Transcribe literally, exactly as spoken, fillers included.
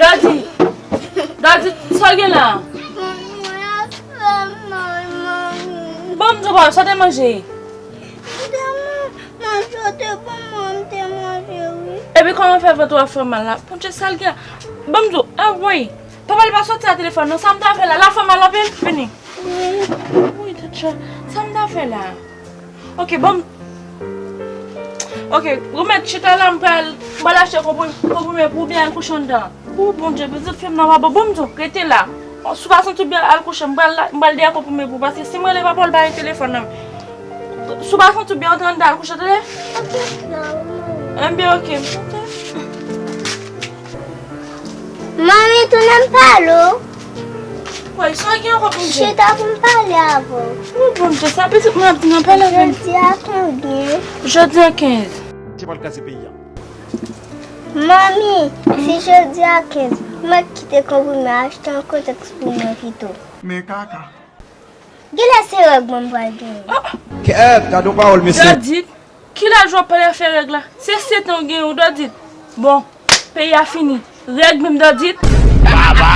Dòdi, Dòdi, sa w gen la? Mwen ap fè mal, manmi. Bon, m di w, sa w te manje? M te man-, manje w te ban mwen, m te manje, wi. Epi kòman fè vant ou ap fè w mal la? Bondye, sa l gen? Bon, m di w, anmwey. Papa l pa soti a telefòn, non, sa m ta fè la? L ap fè mal anpil? Vini. Wi. Wi, tèt chat. Sa m ta fè la? Ok, bon. Ok, remèt chita la, m pral, m pral achte konpri-, konprime pou w byen al kouche anndan. O Bondye, pitit fi m nan pa bon. Bon, m di w, rete la. Si w pa santi w byen, al kouche. M pral la, m pral dèyè konprime pou w, paske si m rele papa w, l pa gen telefòn nan. Si w pa santi w byen, antre anndan, al kouche, tande? Enben, ok. Manmi, tounen m pale w. Woy, sa w gen ankò pou m di? Chita pou m pale avè w. O Bondye, sa pitit mwen ap di nan pale avè m. Jodi a konbyen? Jodi a kenz. Se pral kraze peyi a. Manmi, si jodi a kenz, mwen kite konbime achte yon kotèks pou mwen pito. Men kaka. Genlè se règ mwen m pral genyen. Kèt, gade yon pawòl, mesye. Jodi, kilè w pral fè règ la? Se sèt an w genyen, Dòdit. Bon, peyi a fini. Règ menm, Dòdit. Baba!